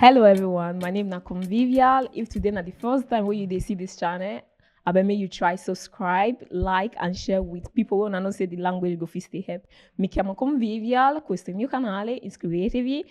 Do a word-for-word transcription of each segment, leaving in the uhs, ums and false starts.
Hello everyone, my name na Convivial. If today na the first time wey you dey see this channel, abeg make you try subscribe, like and share with people wey una know say the language go fit still help. Mi chiamo Convivial, questo è il mio canale, iscrivetevi,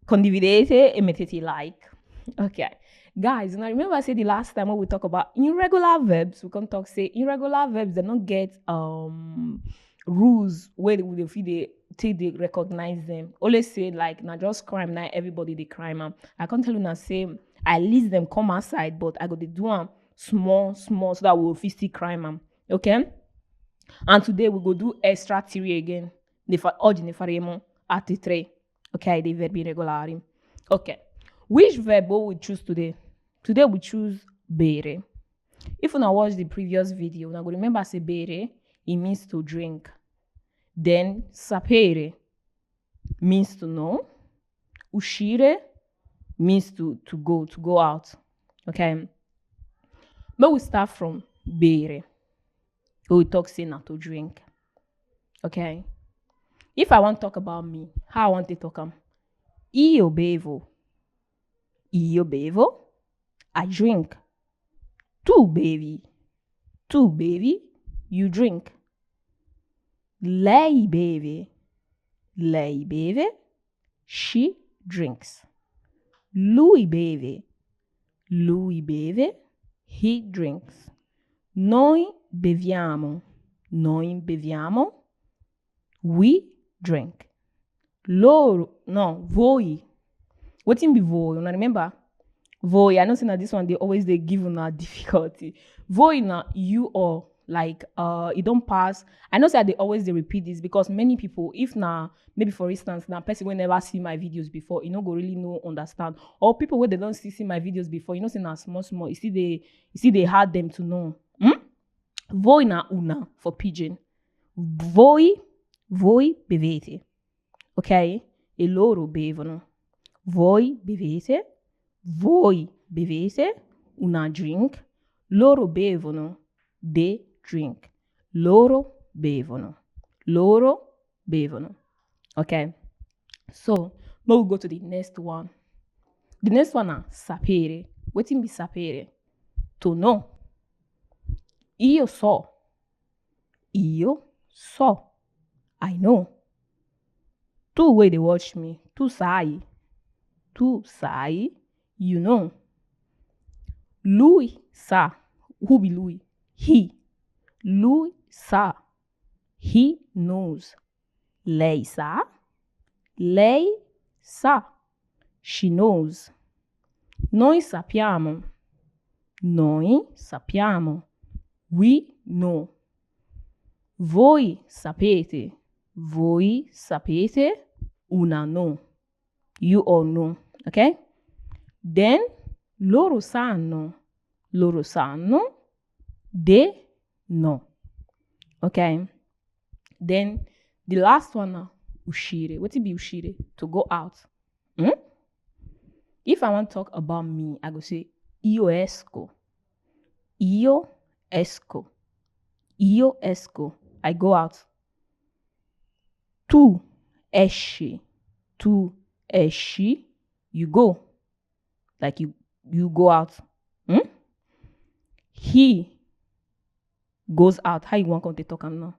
condividete e mettete like. Ok. Guys, una remember say the last time when we talk about irregular verbs, we come talk say irregular verbs, they no get um rules wey we dey fit dey take dey recognize them. Always say like na just crime na everybody dey crime am. I come tell una say I list them come outside, but I go dey do am small small so that we go fit still crime am. Okay? And today we go do extra three again. Nefa- oggi ne faremo altri tre. Ok, dei verbi irregolari. Ok. Which verb will we choose today? Today we choose bere. If una watch the previous video, una go remember say bere, it means to drink. Then sapere means to know. Uscire means to, to go, to go out. Ok? But we start from bere. We talk say na to drink. Ok? If I wan talk about me, how I wan take talk am? Io bevo. Io bevo. I drink. Tu bevi. Tu bevi. You drink. Lei beve. Lei beve. She drinks. Lui beve. Lui beve. He drinks. Noi beviamo. Noi beviamo. We drink. Loro, no, voi. Wetin be voi? Una remember? Voi, I know say na this one dey always dey give una difficulty. Voi na you all, like, uh, e don pass. I know say I dey always dey repeat this because many people, if na, maybe for instance, na person wey never see my videos before, e no go really know, understand. Or people wey dey don still see my videos before, you know say na small small, e still dey, e still dey hard them to know. Hmm? Voi na una for pidgin. Voi, voi bevete. Ok? E loro bevono. Voi bevete. Voi bevete. Una drink. Loro bevono. They drink. Loro bevono. Loro bevono. Ok? So, now we go to the next one. The next one na sapere. Wetin be sapere? To know. Io so. Io so. I know. Tu wey dey watch me, tu sai. Tu sai, you know. Lui sa. Who be lui? He. Lui sa. He knows. Lei sa. Lei sa. She knows. Noi sappiamo. Noi sappiamo. We know. Voi sapete. Voi sapete. Una know. You all know. Ok? Then, loro sanno. Loro sanno. They know. Ok? Then, the last one na uscire. Wetin be uscire? To go out. Hmm? If I wan talk about me, I go say, io esco. Io esco. Io esco. I go out. Tu esci. Tu esci. You go. Like you, you go out. Hmm? He goes out. How you wan come take talk am now?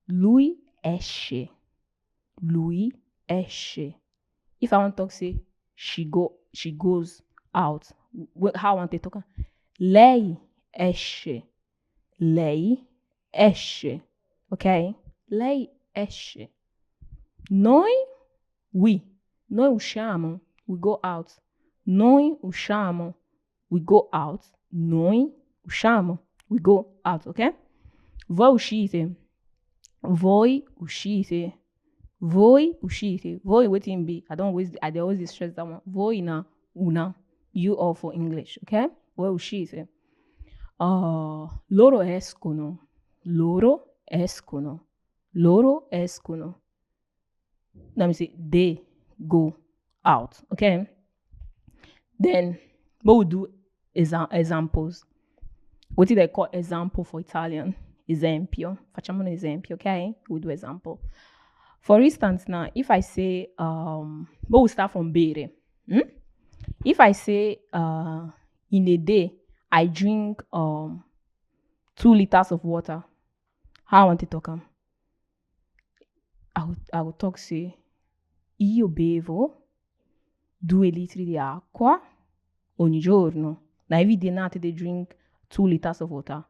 Lui esce. Lui esce. If I wan talk say she go, she goes out. Wh- How I wan take talk am? Lei esce. Lei esce. Ok? Lei esce. Noi, we. Noi usciamo. We go out. Noi usciamo. We go out. Noi usciamo. We go out, ok? Voi uscite. Voi uscite. Voi uscite. Voi wetin be? I don always, I dey always dey stress that one. Voi na una. You all for English, ok? Voi uscite. Uh, loro escono. Loro escono. Loro escono. Let me say they go out, ok? Then, we will do exa- examples. What do they call example for Italian? Esempio. Facciamo un esempio, ok? We do example. For instance, now, if I say, um, but we start from bere. Hmm? If I say, uh, in a day, I drink, um, two liters of water, how I want to talk am? I would, I would talk say, io bevo due litri di acqua ogni giorno. Now every day now I dey drink two liters of water.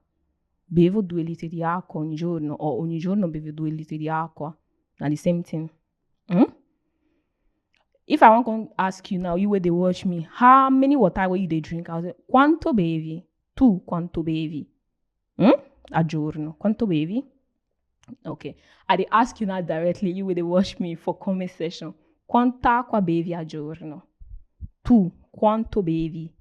Bevo due litri di acqua ogni giorno, or ogni giorno bevo due litri di acqua. Na the same thing. Hmm? If I wan come ask you now, you wey dey watch me, how many water wey you dey drink? I say, quanto bevi? Tu quanto bevi? Hmm? A giorno. Quanto bevi? Okay. I dey ask you now directly, you wey dey watch me for comment section. Quanta acqua bevi a giorno? Tu quanto bevi?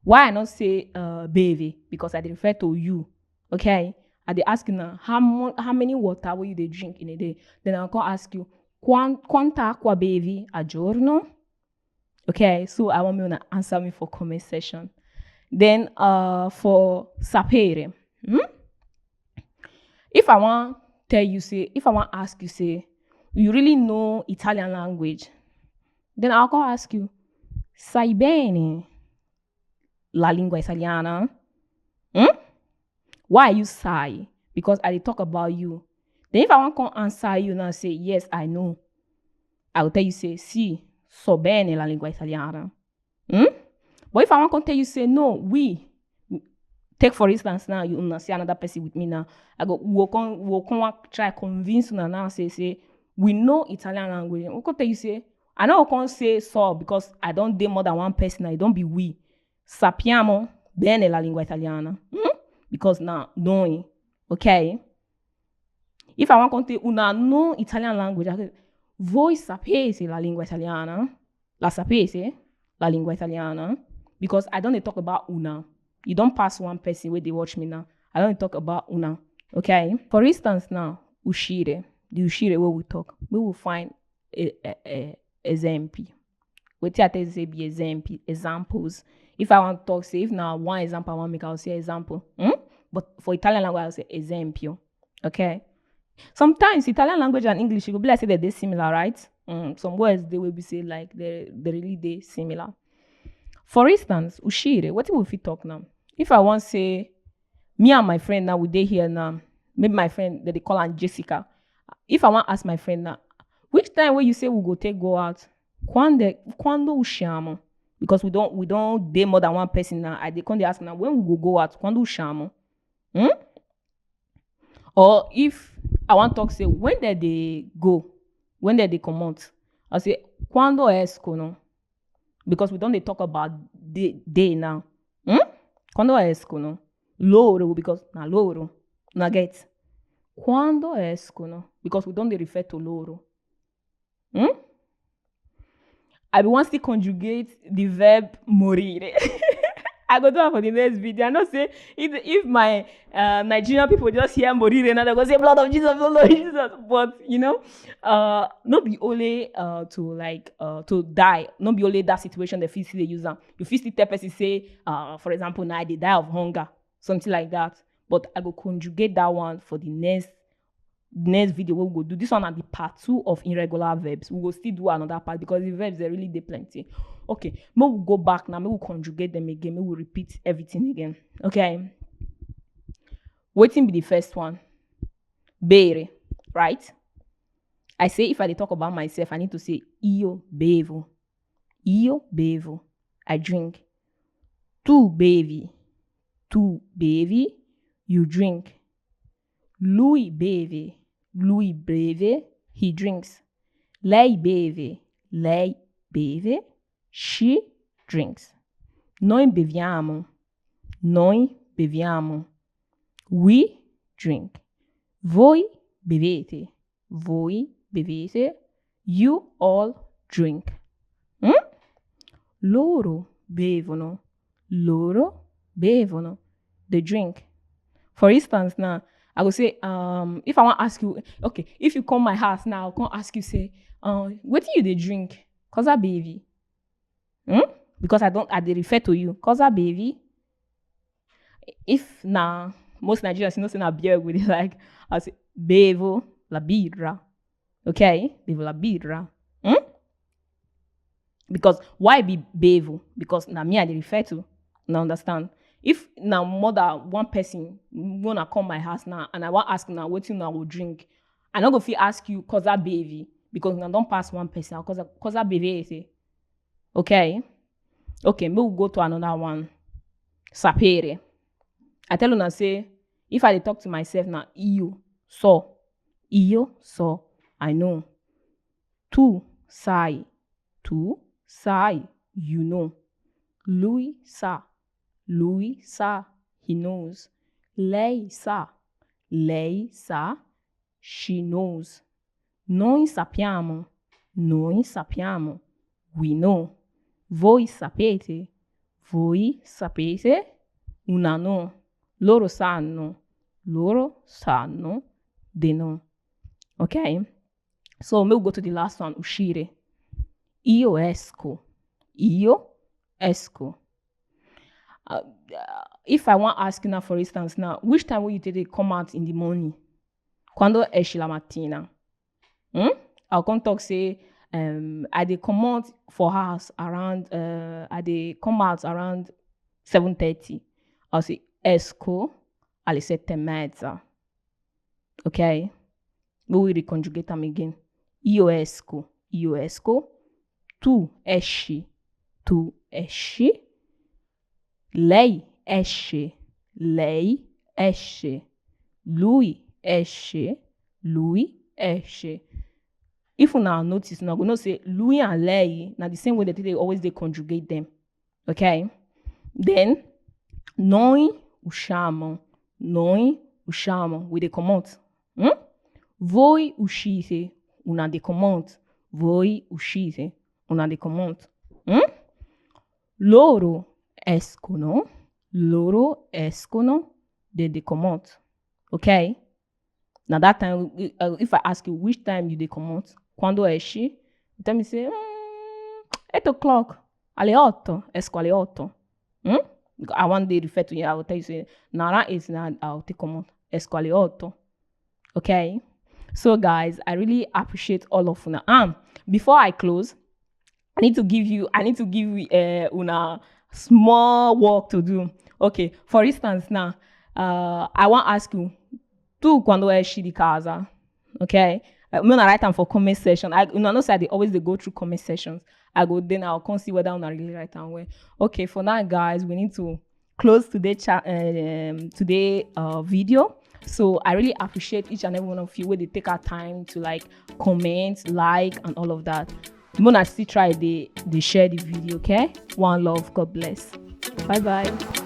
Why I not say, uh, bevi? Because I dey refer to you. Okay? I dey ask you now, how, mo- how many water will you dey drink in a day? Then I'll come ask you, quan- quanta acqua bevi a giorno? Okay, so I want you to answer me for comment section. Then, uh, for sapere, hmm? If I want tell you say, if I want ask you say, you really know Italian language, then I'll come ask you, sai bene la lingua italiana? Hmm? Why you sigh? Because I dey talk about you. Then if I wan come answer you now, say, yes, I know, I will tell you say, sì, so bene la lingua italiana. Hmm? But if I wan come tell you say, no, we take, for instance, now you una see another person with me now, I go, we go come, we go come wan try convince una now say, say we know Italian language. We come tell you say, I no go come say so because I don dey more than one person. I don be we. Sappiamo bene la lingua italiana. Hmm? Because now, noi, okay? If I wan come tell una know Italian language, I say, voi sapete la lingua italiana? La sapete la lingua italiana? Because I don dey talk about una. You don pass one person wey dey watch me now. I don dey talk about una. Okay? For instance now, uscire, the uscire wey we talk, we will find a, a, a esempi. Wetin I tell you say be esempi, examples. If I wan talk say, if na one example I wan make, I will say example. Hmm? But for Italian language, I will say esempio. Okay? Sometimes Italian language and English, e go be like say they dey similar, right? Mm, some words dey wey be say, like, they, they really dey similar. For instance, uscire, wetin we fit talk now? If I wan say, me and my friend now, we dey here now. Maybe my friend, they dey call am Jessica. If I wan ask my friend now, which time wey you say we go take go out? Quando, quando usciamo? Because we don, we don dey more than one person now. I dey come dey ask now, when we go go out? Quando usciamo? Hmm? Or if I wan talk say, when dem dey go, when dem dey comot, I say, quando escono? Because we don dey talk about day, day now. Hmm? Quando escono? Loro, because na loro. Una get? Quando escono? Because we don dey refer to loro. Hmm? I be wan still conjugate the verb morire. I go do am for the next video. I know say if, if my, uh, Nigerian people just hear morire now, they go say, blood of Jesus, blood of Jesus. But, you know, uh, no be only, uh, to, like, uh, to die. No be only that situation they fit still dey use am. You fit still tell person say, uh, for example, now I dey die of hunger, something like that. But I go conjugate that one for the next, next video wey we go do. This one na the part two of irregular verbs. We go still do another part because the verbs, they really dey plenty. Okay, make we go back now. Make we conjugate them again. Make we repeat everything again. Okay. Wetin be the first one? Bere, right? I say if I dey talk about myself, I need to say io bevo. Io bevo. I drink. Tu bevi. Tu bevi. You drink. Lui beve. Lui beve. He drinks. Lei beve. Lei beve. She drinks. Noi beviamo. Noi beviamo. We drink. Voi bevete. Voi bevete. You all drink. Hmm? Loro bevono. Loro bevono. They drink. For instance, now, I go say, um, if I wan ask you, okay, if you come my house now, I come ask you, say, um, wetin you dey drink? Cosa bevi? Hmm? Because I don't, I dey refer to you. Cosa bevi? If na most Nigerians, you know, say na beer we dey like, I say, bevo la birra. Okay? Bevo la birra. Hmm? Because why be baby? Because na me I dey refer to. Now understand? If na more than one person wanna come my house now and I wan ask now wetin una go drink, I no go fit ask you cause that baby because una don pass one person. Cause cause that baby say, okay, okay, make we go to another one. Sapere. I tell una say if I dey talk to myself na iyo so, iyo so, I know. Tu sai, tu sai, you know. Lui sa, lui sa, he knows. Lei sa, lei sa, she knows. Noi sappiamo, noi sappiamo, we know. Voi sapete, voi sapete, una no. Loro sanno, loro sanno, they know. Okay? So make we go to the last one, uscire. Io esco, io esco. Uh, uh, if I wan ask you now, for instance, now, which time will you take dey come out in the morning? Quando esci la mattina? Hmm? I'll come talk say, um, I dey comot for house around, uh, I dey come out around seven thirty. I'll say, esco alle sette e mezza. Okay? We will reconjugate them again. Io esco, io esco. Tu esci, tu esci. Lei esce, lei esce. Lui esce, lui esce. If una notice, una go know say lui and lei na the same way that they always dey conjugate them. Okay? Then, noi usciamo, noi usciamo, we dey comot. Hmm? Voi uscite, una dey comot. Voi uscite, una dey comot. Hmm? Loro escono, loro escono, they dey comot. Okay? Now that time, uh, if I ask you which time you dey comot, quando esci, you tell me say, mm, eight o'clock, alle otto, esco alle otto. Hmm? I wan dey refer to you, I will tell you say, na around eight na I will take comot, esco alle otto. Okay? So guys, I really appreciate all of una. Um, before I close, I need to give you, I need to give uh, una small work to do. Okay, for instance now, uh, I wan ask you, tu quando esci di casa? Okay? Uh, una write am for comment section. I, una know say I dey always dey go through comment sections. I go then I'll come see whether una really write am well. Okay, for now, guys, we need to close today cha- um, today uh, video. So I really appreciate each and every one of you where they take our time to like comment, like, and all of that. Mona still try they they share the video, okay? One love, God bless. Bye bye.